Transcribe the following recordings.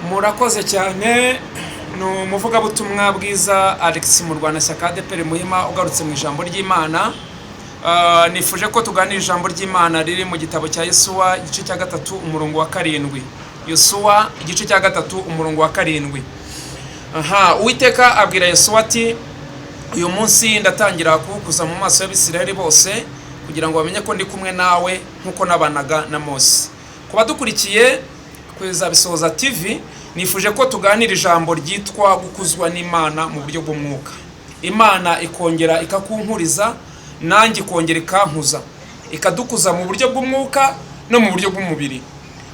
Murakoze cyane. Ni umuvugabutumwa bwiza Alex Murwanashyaka ADEPR Muhima ugarutse mu ijambo ry'Imana. Nifuje ko tuganira ijambo ry'Imana riri mu gitabo cya Yosuwa, igice cya 3, umurongo wa 7. Yosuwa igice cya 3, umurongo wa 7. Aha Uwiteka abwira Yosuwa ati: "Uyu munsi ndatangira kuwukuza mu maso y'Abisirayeli bose, kugira ngo bamenye ko ndi kumwe nawe nk'uko nabanaga na Mose." Ku badukurikiye kuri Bisohoza TV, nifuje ko tuganira ijambo ryitwa gukuzwa n'Imana mu buryo bw'umwuka. Imana ikongera ikakunkuriza, nanjye ikongera ikankuza, ikadukuza mu buryo bw'umwuka no mu buryo bw'umubiri.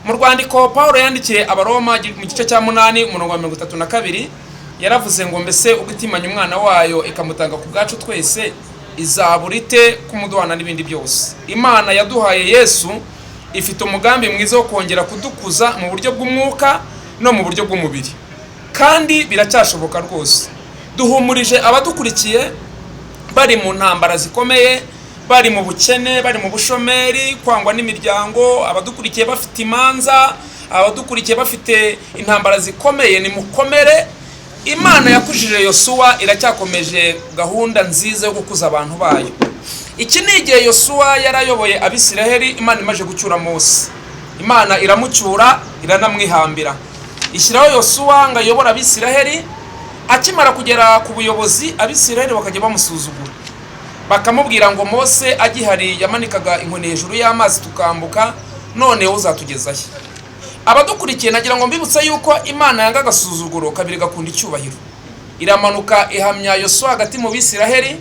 Mu rwandiko Paul yandikiye Abaroma mu gice cya 8, umurongo wa 32, yaravuze ngo: "Mbese ubwo itimanya umwana wayo ikamutanga ku bwacu twese, izabura ite kumuduhana n'ibindi byose?" Imana yaduhaye Yesu ifite umugambi mwiza wo kongera kudukuza mu buryo bw'umwuka no mu buryo bw'umubiri, kandi biracyashoboka rwose. Duhumurije abadukurikiye bari mu ntambara zikomeye, bari mu bukene, bari mu bushomeri, kwangwa n'imiryango, abadukurikiye bafite imanza, abadukurikiye bafite intambara zikomeye, nimukomere. Imana yakujije Yosuwa iracyakomeje gahunda nziza yo gukuza abantu bayo. Iki ni igihe Yosuwa yarayoboye Abisiraheli, Imana imaze gucyura Mose. Imana iramucyura, iranamwihambira, ishyiraho Yosuwa ngo ayobore Abisiraheli. Akimara kugera ku buyobozi, Abisiraheli bakajya bamusuzugura, bakamubwira ngo: "Mose agihari yamanikaga inkoni hejuru y'amazi tukambuka, none wowe uzatugezahe?" Abadukurikiye, nagira ngo mbibutse yuko Imana yanga agasuzuguro, kabiri gakunda icyubahiro. Iramanuka ihamya Yosuwa hagati mu Bisiraheli,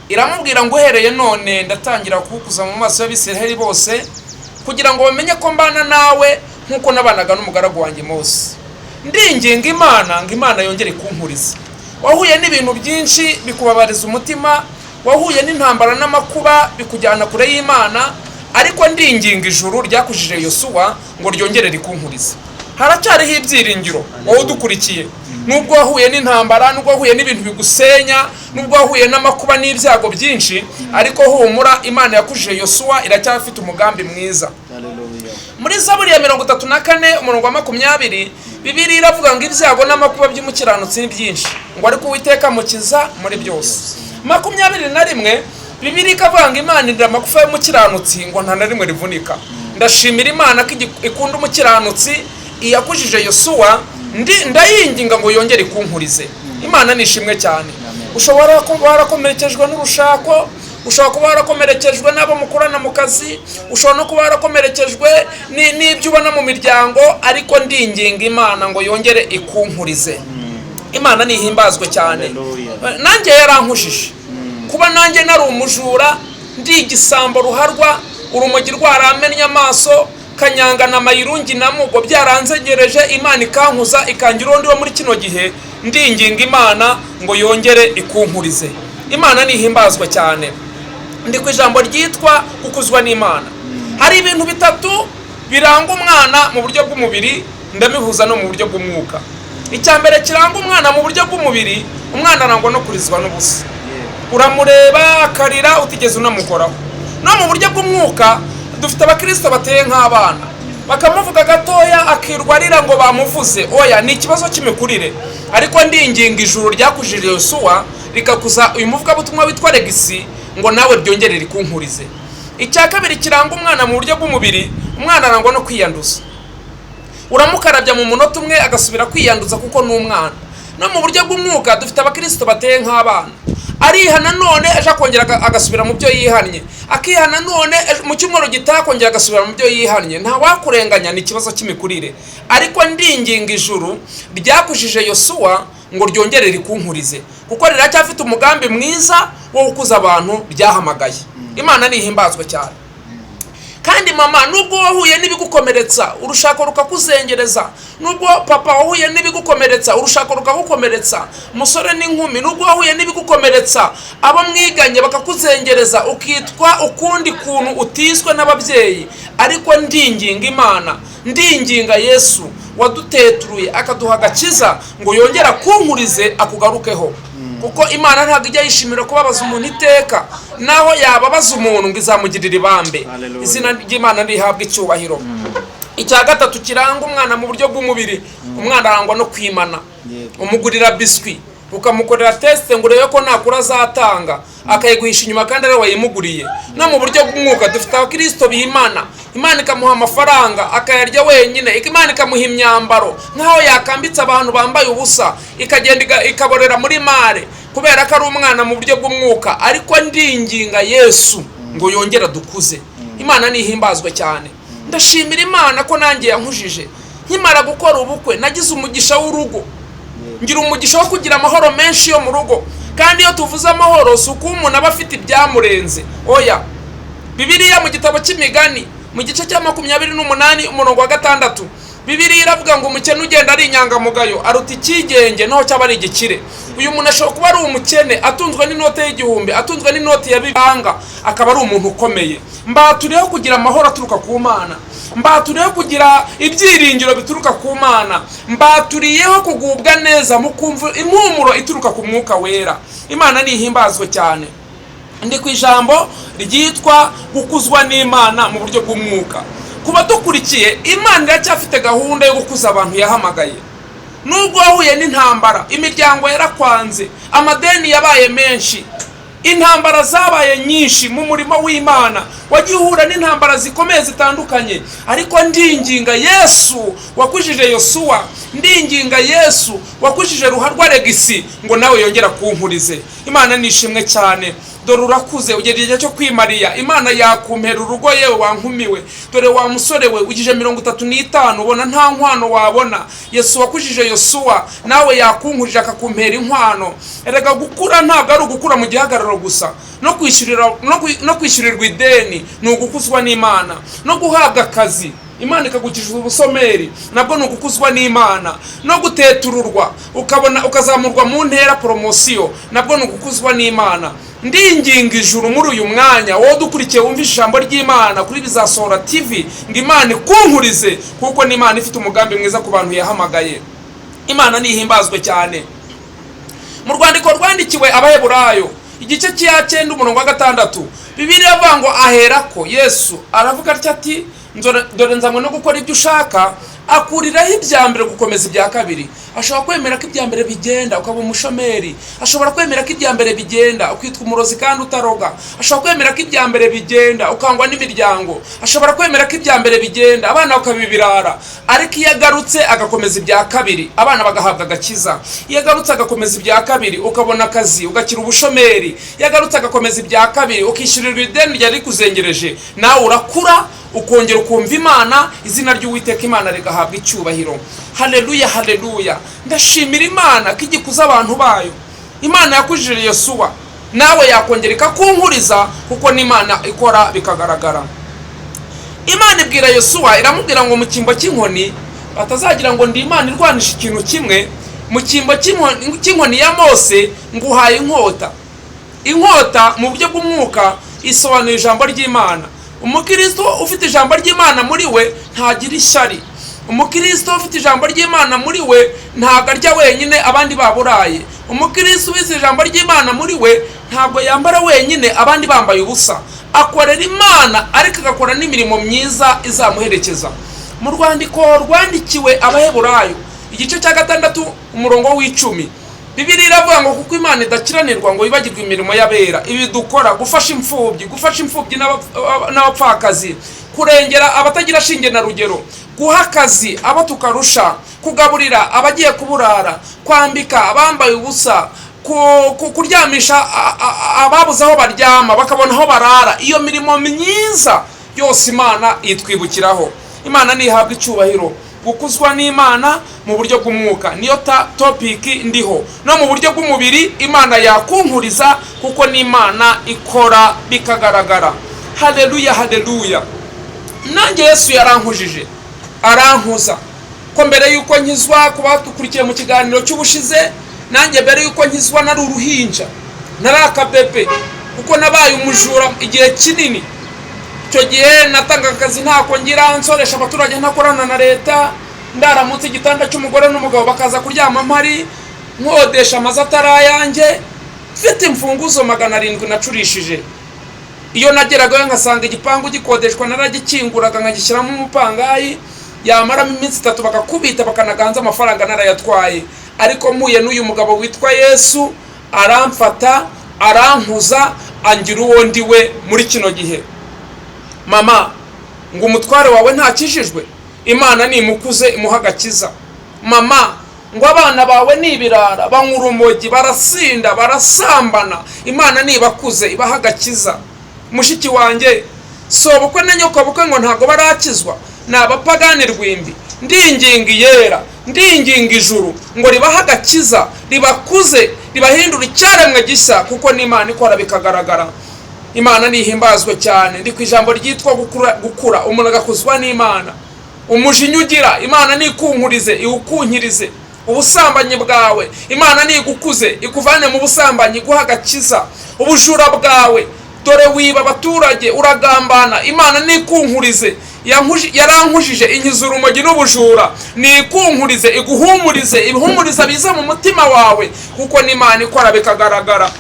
iramubwira ngo: "Uhereye none ndatangira kuwukuza mu maso y'Abisiraheli bose, kugira ngo bamenye ko mbana nawe nk'uko nabanaga n'umugaragu wanjye Mose." Ndinginga Imana ngo Imana yongere kunkuriza. Wahuye n'ibintu byinshi bikubabariza umutima, wahuye n'intambara n'amakuba bikujyana kure y'Imana, ariko ndinginga ijuru ryakujije Yosuwa ngo ryongere rikunkurize. Haracyariho ibyiringiro, wowe udukurikiye. Nubwo wahuye n'intambara, nubwo wahuye n'ibintu bigusenya, nubwo wahuye n'amakuba n'ibyago byinshi, ariko humura, Imana yakujije Yosuwa iracyafite umugambi mwiza. Haleluya. Muri Zaburi ya 34, umurongo wa 20, Bibiliya iravuga ngo: "Ibyago n'amakuba by'umukiranutsi ni byinshi," ngo "ariko Uwiteka amukiza muri byose." 21, Bibiliya ikavuga ngo: "Imana irira amagufa y'umukiranutsi, ngo nta na rimwe rivunika." Ndashimira Imana ko ikunda umukiranutsi, iyakujije Yosuwa. Ndayinginga ngo yongere ikunkurize. Imana ni ishimwe cyane. Ushobora kuba warakomerekejwe n'urushako, ushobora kuba warakomerekejwe n'abo mukorana mu kazi, ushobora no kuba warakomerekejwe n'ibyo ubona mu miryango, ariko ndinginga Imana ngo yongere ikunkurize. Imana nihimbazwe cyane. Haleluya. Nanjye yarankujije. Kuba nanjye nari umujura, ndi igisambo ruharwa, urumogi rwaramennye amaso, kanyanga na mayirungi na mugo byaranzegereje, Imana ikankuza, ikangira uwo ndi wo muri kino gihe. Ndinginga Imana ngo yongere ikunkurize. Imana nihimbazwe cyane. Ndi ku ijambo ryitwa gukuzwa n'Imana. Hari ibintu bitatu biranga umwana mu buryo bw'umubiri, ndabihuza no mu buryo bw'umwuka. Icya mbere kiranga umwana mu buryo bw'umubiri, umwana arangwa no kurizwa n'ubusa. Uramureba akarira utigeze unamukoraho. No mu buryo bw'umwuka dufite abakirisito bateye nk'abana, bakamuvuga gatoya akirwa arira ngo bamuvuze. Oya, ni ikibazo cy'imikurire. Ariko ndinginga ijuru ryakujije Yosuwa, rikakuza uyu muvugabutumwa witwa Regisi, ngo nawe ryongere rikunkurize. Icya kabiri kiranga umwana mu buryo bw'umubiri, umwana arangwa no kwiyanduza. Uramukarabya mu munota umwe agasubira kwiyanduza, kuko ni umwana. No mu buryo bw'umwuka dufite abakirisito bateye nk'abana. Arihana none, ejo akongera agasubira mu byo yihannye, akihana none, mu cyumweru gitaha akongera agasubira mu byo yihannye. Nta wakurenganya, ni ikibazo cy'imikurire. Ariko ndinginga ijuru ryakujije Yosuwa ngo ryongere rikunkurize, kuko riracyafite umugambi mwiza wo gukuza abantu ryahamagaye. Imana nihimbazwe cyane. Kandi mama, nubwo wahuye n'ibigukomeretsa, urushako rukakuzengereza, nubwo papa wahuye n'ibigukomeretsa, urushako rukagukomeretsa, musore n'inkumi, nubwo wahuye n'ibigukomeretsa, abo mwiganye bakakuzengereza, ukitwa ukundi kuntu utiswe n'ababyeyi, ariko ndinginga Imana, ndinginga Yesu waduteturuye akaduha agakiza, ngo yongere akunkurize, akugarukeho, kuko Imana ntabwo ijya yishimira kubabaza umuntu iteka. Naho yababaza umuntu, ngo izamugirira ibambe. Hallelujah. Izina ry'Imana rihabwa icyubahiro. Icya gatatu kiranga umwana mu buryo bw'umubiri, Umwana arangwa no kwimana. Yego. Umugurira biswi, ukamukorera test ngo urebe ko ntakura azatanga, akayiguhisha inyuma kandi ariwe wayimuguriye. No mu buryo bw'umwuka dufite abakirisito bimana. Imana ikamuha amafaranga akayarya wenyine, Imana ikamuha imyambaro nk'aho yakambitse abantu bambaye ubusa, ikagenda ikaborera muri mare kubera ko ari umwana mu buryo bw'umwuka. Ariko ndinginga Yesu ngo yongere adukuze. Imana nihimbazwe cyane. Ndashimira Imana ko nanjye yankujije. Nkimara gukora ubukwe nagize umugisha w'urugo, ngira umugisha wo kugira amahoro menshi yo mu rugo. Kandi iyo tuvuze amahoro, si uko umuntu aba afite ibyamurenze, oya. Bibiliya mu gitabo cy'Imigani, mu gice cya 28, umurongo wa 6, Bibiliya iravuga ngo umukene ugenda ari inyangamugayo aruta icyigenge naho cyaba ari igikire. Uyu muntu ashobora kuba ari umukene, atunzwe n'inote y'igihumbi, atunzwe n'inoti ya bibanga, akaba ari umuntu ukomeye. Mbaturiyeho kugira amahoro aturuka ku Mana, mbaturiyeho kugira ibyiringiro bituruka ku Mana, mbaturiyeho kugubwa neza mukumva impumuro ituruka ku Mwuka Wera. Imana nihimbazwe cyane. Ndi ku ijambo ryitwa gukuzwa n'Imana mu buryo bw'umwuka. Kuba dukurikiye, Imana iracyafite gahunda yo gukuza abantu yahamagaye. Nubwo wahuye n'intambara, imiryango yarakwanze, amadeni yabaye menshi, intambara zabaye nyinshi mu murimo w'Imana, wagiye uhura n'intambara zikomeye zitandukanye, ariko ndinginga Yesu wakujije Yosuwa, ndinginga Yesu wakujije Ruharwa Regisi ngo nawe yongera kunkurize. Imana nishimwe cyane. Dore urakuze, ugera igihe cyo kwimariya, Imana yakumpera urugo. Yewe wankumiwe, dore wa musore we, ugije 35, ubona nta nkwano wabona. Yesu wakujije Yosuwa nawe yakunkurije akakumpera inkwano. Erega gukura ntabwo ari ugukura mu gihagararo gusa. No kwishyurirwa ideni ni ugukuzwa n'Imana, no guhabwa akazi Imana ikagukiza ubusomeri nabwo ni ugukuzwa n'Imana, no gutetururwa ukabona ukazamurwa mu ntera, promotion, nabwo ni ugukuzwa n'Imana. Ndinginga ijuru muri uyu mwanya, wowe dukurikiye, wumva ijambo ry'Imana kuri Bizasohora TV, ngo Imana ikunkurize, kuko n'Imana ifite umugambi mwiza ku bantu yahamagaye. Imana nihimbazwe cyane. Mu rwandiko rwandikiwe Abaheburayo, igice cya 9, umurongo wa 6, Bibiliya avuga ngo aherako Yesu aravuga atya ati: "Dore nzanywe no gukora ibyo ushaka." Akuriraho ibya mbere gukomeza ibya kabiri. Ashobora kwemera ko ibya mbere bigenda ukaba umushomeri, ashobora kwemera ko ibya mbere bigenda ukitwa umurozi kandi utaroga, ashobora kwemera ko ibya mbere bigenda ukangwa n'imiryango, ashobora kwemera ko ibya mbere bigenda abana bakabibirara. Ariko iyo agarutse agakomeza ibya kabiri, abana bagahabwa agakiza. Iyo agarutse agakomeza ibya kabiri, ukabona akazi, ugakira ubushomeri. Iyo agarutse agakomeza ibya kabiri, ukishyurirwa ideni ryari rikuzengereje, nawe urakura, ukongera ukumva Imana. Izina ry'Uwiteka Imana rigahabwa icyubahiro. Haleluya, haleluya! Ndashimira Imana ko igikuza abantu bayo. Imana yakujije Yosuwa nawe yakongera ikakunkuriza, kuko n'Imana ikora bikagaragara. Imana ibwira Yosuwa, iramubwira ngo mu cyimbo cy'inkoni, batazagira ngo ndi Imana irwanisha ikintu kimwe, mu cyimbo cy'inkoni ya Mose nguhaye inkota. Inkota mu buryo bw'umwuka isobanura ijambo ry'Imana. Umukristo ufite ijambo ry'Imana muri we ntagira ishyari. Umukristo ufite ijambo ry'Imana muri we ntabwo arya wenyine abandi baburaye. Umukristo ufite ijambo ry'Imana muri we ntabwo yambara wenyine abandi bambaye ubusa. Akorera Imana ariko agakora n'imirimo myiza izamuherekeza. Mu rwandiko rwandikiwe Abaheburayo, igice cya 6, umurongo w'10, Bibiliya iravuga ngo kuko Imana idakiranirwa ngo yibagirwe imirimo y'abera. Ibi dukora, gufasha imfubyi, gufasha imfubyi n'abapfakazi, kurengera abatagira shinge na rugero, guha akazi abo tukarusha, kugaburira abagiye kuburara, kwambika abambaye ubusa, kuryamisha ababuze aho baryama bakabona aho barara, iyo mirimo myiza yose Imana itwibukiraho. Imana ntihabwa icyubahiro. Gukuzwa n'Imana mu buryo bw'umwuka niyo topic ndiho. No mu buryo bw'umubiri Imana yakunkuriza, kuko n'Imana ikora bikagaragara. Haleluya, haleluya! Nanjye Yesu yarankujije, arankuza, ko mbere y'uko nkizwa, ku badukurikiye mu kiganiro cy'ubushize, nanjye mbere y'uko nkizwa nari uruhinja, nari akabebe, kuko nabaye umujura igihe kinini. Icyo gihe natangaga akazi ntako ngira, nsoresha abaturage ntakorana na leta, ndaramutse igitanda cy'umugore n'umugabo bakaza kuryama mpari, nkodesha amazu atari ayanjye, mfite imfunguzo 700 nacurishije. Iyo nageragayo nkasanga igipangu gikodeshwa, naragikinguraga nkagishyiramo umupangayi. Yamaramo iminsi 3 bakakubita, bakanaganza amafaranga narayatwaye. Ariko mpuye n'uyu mugabo witwa Yesu, aramfata, arankuza, angira uwo ndi we muri kino gihe. Mama, ngo umutware wawe ntakijijwe, Imana nimukuze imuha agakiza. Mama, ngo abana bawe ni ibirara, banywa urumogi, barasinda, barasambana, Imana nibakuze ibaha agakiza. Mushiki wanjye, sobukwe na nyokobukwe ngo ntago barakizwa, ni abapagani rwimbi. Ndinginga iyera, ndinginga ijuru ngo ribahe agakiza, ribakuze, ribahindure icyaremwe gishya, kuko n'Imana ikora bikagaragara. Imana nihimbazwe cyane. Ndi ku ijambo ryitwa gukura, umuntu agakuzwa n'Imana. Umujinya ugira, Imana nikunkurize, iwukunkirize. Ubusambanyi bwawe, Imana nigukuze, ikuvane mu busambanyi, iguha agakiza. Ubujura bwawe, dore wiba abaturage, uragambana, Imana nikunkurize. Yarankujije inkiza urumogi n'ubujura, nikunkurize, iguhumurize, ibihumuriza biza mu mutima wawe, kuko n'Imana ikora bikagaragara.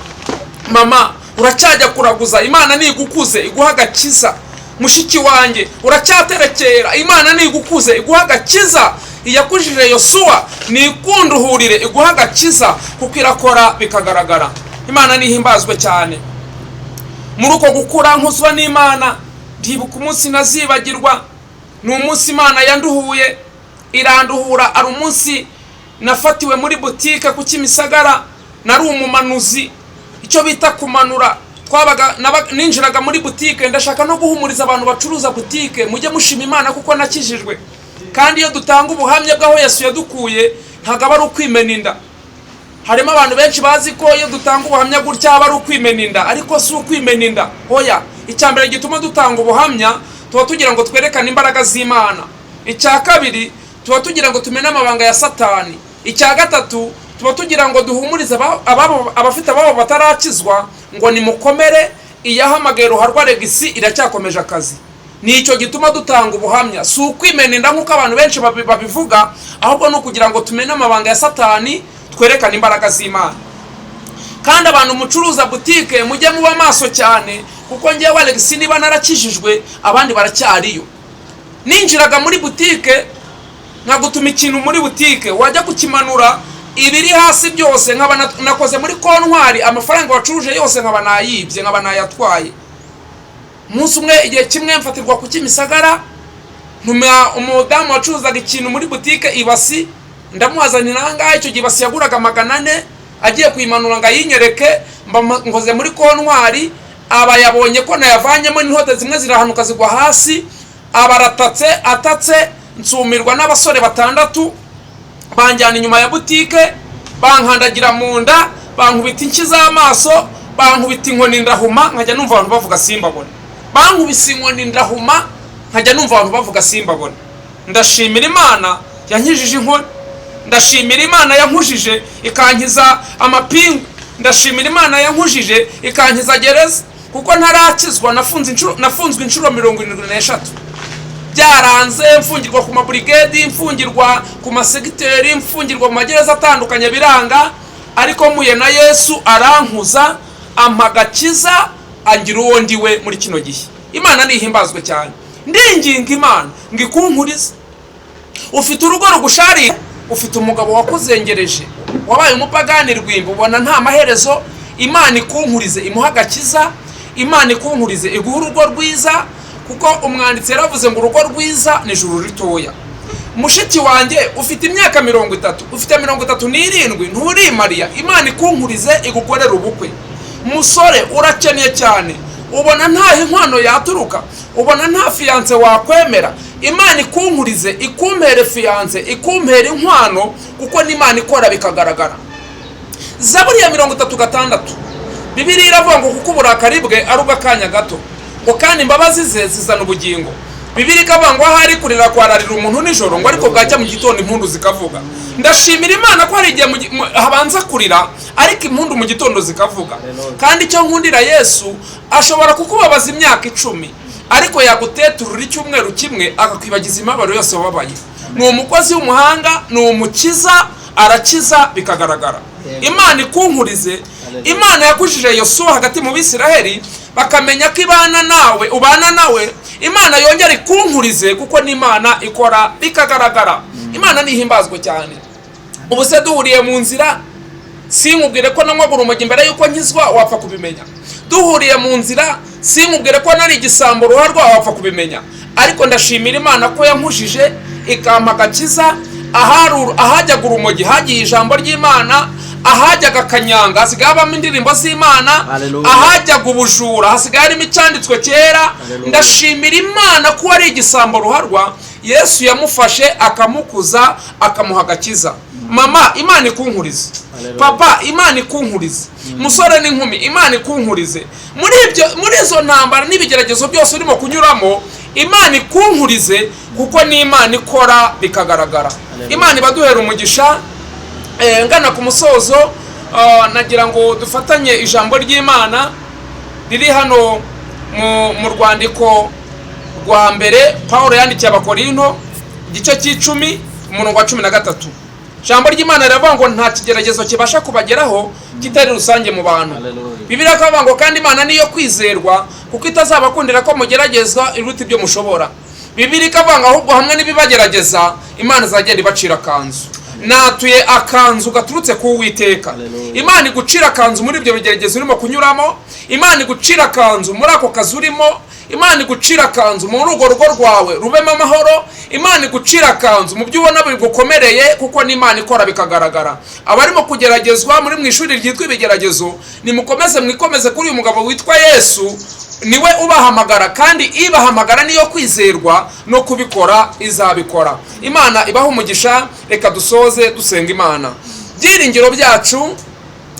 Mama, uracyajya kuraguza, Imana nigukuze, iguha agakiza. Mushiki wanjye, uracyaterekera, Imana nigukuze, iguha agakiza. Iyakujije Yosuwa nikunduhurire, iguha agakiza, kuko irakora bikagaragara. Imana nihimbazwe cyane. Muri uko gukura nkuzwa n'Imana, ndibuka umunsi nazibagirwa. Ni umunsi Imana yanduhuye, iranduhura. Ari umunsi nafatiwe muri butike ku Kimisagara, nari umumanuzi, icyo bita kumanura. Twabaga ninjiraga muri butike, ndashaka no guhumuriza abantu bacuruza butike, mujye mushima Imana kuko nakijijwe. Kandi iyo dutanga ubuhamya bw'aho Yesu yadukuye, ntabwo aba ari ukwimena inda. Harimo abantu benshi bazi ko iyo dutanga ubuhamya gutya aba ari ukwimena inda, ariko si ukwimena inda. Oya, icya mbere gituma dutanga ubuhamya, tuba tugira ngo twerekane imbaraga z'Imana. Icya kabiri, tuba tugira ngo tumene amabanga ya Satani. Icya gatatu, tuba tugira ngo duhumurize abafite ababo batarakizwa ngo nimukomere, iyahamagaye Ruharwa Regisi iracyakomeje akazi. Nicyo gituma dutanga ubuhamya, si ukwimena inda nk'uko abantu benshi babivuga, ahubwo ni ukugira ngo tumene amabanga ya Satani, twerekane imbaraga z'Imana. Kandi abantu mucuruza butike mujye muba maso cyane, kuko ngewe Alex niba narakijijwe abandi baracyariyo. Ninjiraga muri butike nkagutuma ikintu muri butike, wajya kukimanura ibiri hasi byose nkaba nakoze muri kontwari, amafaranga wacuruje yose nkaba nayibye, nkaba nayatwaye. Umunsi umwe, igihe kimwe mfatirwa ku Kimisagara, ntuma umudamu wacuruzaga ikintu muri butike ibasi, ndamuhazanira ahangaha. Icyo gihe ibasi yaguraga 400, agiye kuyimanura ngo ayinyereke, mba nkoze muri kontwari, aba yabonye ko nayavanyemo n'intote zimwe zirahanuka zigwa hasi, aba aratatse atatse, nsumirwa n'abasore 6, banjyana inyuma ya butike, bankandagira mu nda, bankubita inshyi z'amaso, bankubita inkoni ndahuma, nkajya numva abantu bavuga simbabone. Bankubise inkoni ndahuma, nkajya numva abantu bavuga simbabone. Ndashimira Imana yankijije inkoni, ndashimira Imana yankujije ikankiza amapingu, ndashimira Imana yankujije ikankiza gereza, kuko ntarakizwa nafunzwe inshuro 73. Byaranze, mfungirwa ku maburigedi, mfungirwa ku masegiteri, mfungirwa mu magereza atandukanye, biranga. Ariko mpuye na Yesu arankuza, ampa agakiza, angira uwo ndi we muri kino gihe. Imana nihimbazwe cyane. Ndinginga Imana ngo ikunkurize. Ufite urugo rugushariye, ufite umugabo wakuzengereje, wabaye umupagani rwimbi, ubona nta maherezo, Imana ikunkurize imuha agakiza, Imana ikunkurize iguhe urugo rwiza, kuko umwanditsi yaravuze ngo urugo rwiza ni ijuru ritoya. Mushiki wanjye, ufite imyaka 30, ufite 37, nturimariya, Imana ikunkurize igukorere ubukwe. Musore, urakennye cyane, ubona nta inkwano yaturuka, ubona nta fiyanse wakwemera, Imana ikunkurize ikumpere fiyanse, ikumpere inkwano, kuko n'Imana ikora bikagaragara. Zaburi ya 36, Bibiliya iravuga ngo kuko uburakari bwe ari ubw'akanya gato, ngo kandi imbabazi ze zizana ubugingo. Bibiliya ikavuga ngo ahari kurira kwararira umuntu nijoro, ngo ariko bwacya mu gitondo impundu zikavuga. Ndashimira Imana ko hari igihe habanza kurira, ariko impundu mu gitondo zikavuga. Kandi icyo nkundira Yesu, ashobora kukubabaza imyaka 10, ariko yaguteturura icyumweru kimwe akakwibagiza imibabaro yose wababaye. Ni umukozi w'umuhanga, ni umukiza, arakiza bikagaragara. Imana ikunkurize Hallelujah. Imana yakujije Yosuwa hagati mu Bisiraheli, bakamenya ko ibana nawe, ubana nawe. Imana yongere ikunkurize, kuko n'Imana ikora bikagaragara. Imana nihimbazwe cyane. Ubu se duhuriye mu nzira, sinkubwire ko nanywaga urumogi mbere y'uko nkizwa, wapfa kubimenya? Duhuriye mu nzira, sinkubwire ko nari igisambo ruharwa, wapfa kubimenya? Ariko ndashimira Imana ko yankujije, ikampa agakiza. Ahajyaga urumogi hagiye ijambo ry'Imana, ahajyaga akanyanga hasigaye habamo indirimbo z'Imana, Hallelujah. ahajyaga ubujura hasigaye harimo icyanditswe cyera. Hallelujah. Ndashimira Imana ko ari igisambo ruharwa Yesu yamufashe, akamukuza, akamuha agakiza. Mama, Imana ikunkurize. Hallelujah. Papa, Imana ikunkurize. Musore n'inkumi, Imana ikunkurize muri ibyo, muri izo ntambara n'ibigeragezo byose urimo kunyuramo. Imana ikunkurize, kuko ni Imana ikora bikagaragara. Hallelujah. Imana ibaduhera umugisha. Ngana ku musozo, nagira ngo dufatanye ijambo ry'Imana riri hano mu rwandiko rwa mbere Paul yandikiye Abakorinto, igice cy'icumi, umurongo wa 13. Ijambo ry'Imana riravuga ngo nta kigeragezo kibasha kubageraho kitari rusange mu bantu. Hallelujah. Bibiliya ikavuga ngo kandi Imana niyo kwizerwa, kuko itazabakundira ko mugeragezwa iruta ibyo mushobora. Bibiliya ikavuga ngo ahubwo hamwe n'ibibagerageza, Imana izagenda ibacira akanzu. Natuye akanzu gaturutse ku Uwiteka. Hallelujah. Imana igucira akanzu muri ibyo bigeragezo urimo kunyuramo. Imana igucira akanzu muri ako kazi urimo. Imana igucira akanzu muri urwo rugo rwawe rubemo amahoro. Imana igucira akanzu mu byo ubona bigukomereye, kuko n'Imana ikora bikagaragara. Abarimo kugeragezwa muri mu ishuri ryitwa ibigeragezo, nimukomeze mwikomeze kuri uyu mugabo witwa Yesu. Niwe ubahamagara, kandi ibahamagara niyo kwizerwa, no kubikora izabikora. Imana ibaha umugisha. Reka dusoze dusenga. Imana byiringiro byacu,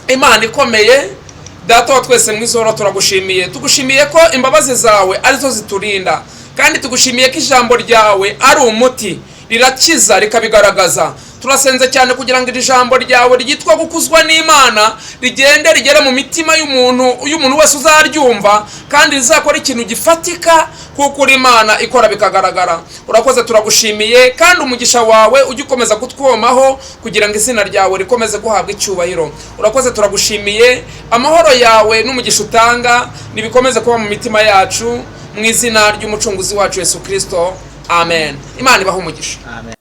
Imana ikomeye, Data wa twese mwiza, turagushimiye. Tugushimiye ko imbabazi zawe arizo ziturinda, kandi tugushimiye ko ijambo ryawe ari umuti, rirakiza rikabigaragaza. Turasenze cyane kugira ngo iri jambo ryawe ryitwa gukuzwa n'Imana rigende rigere mu mitima y'umuntu wese uzaryumva, kandi rizakora ikintu gifatika, kuko uri Imana ikora bikagaragara. Urakoze, turagushimiye, kandi umugisha wawe ujye ukomeza kutwomaho kugira ngo izina ryawe rikomeze guhabwa icyubahiro. Urakoze, turagushimiye. Amahoro yawe n'umugisha utanga nibikomeze kuba mu mitima yacu, mu izina ry'Umucunguzi wacu Yesu Kirisito, amen. Imana ibahe umugisha. Amen.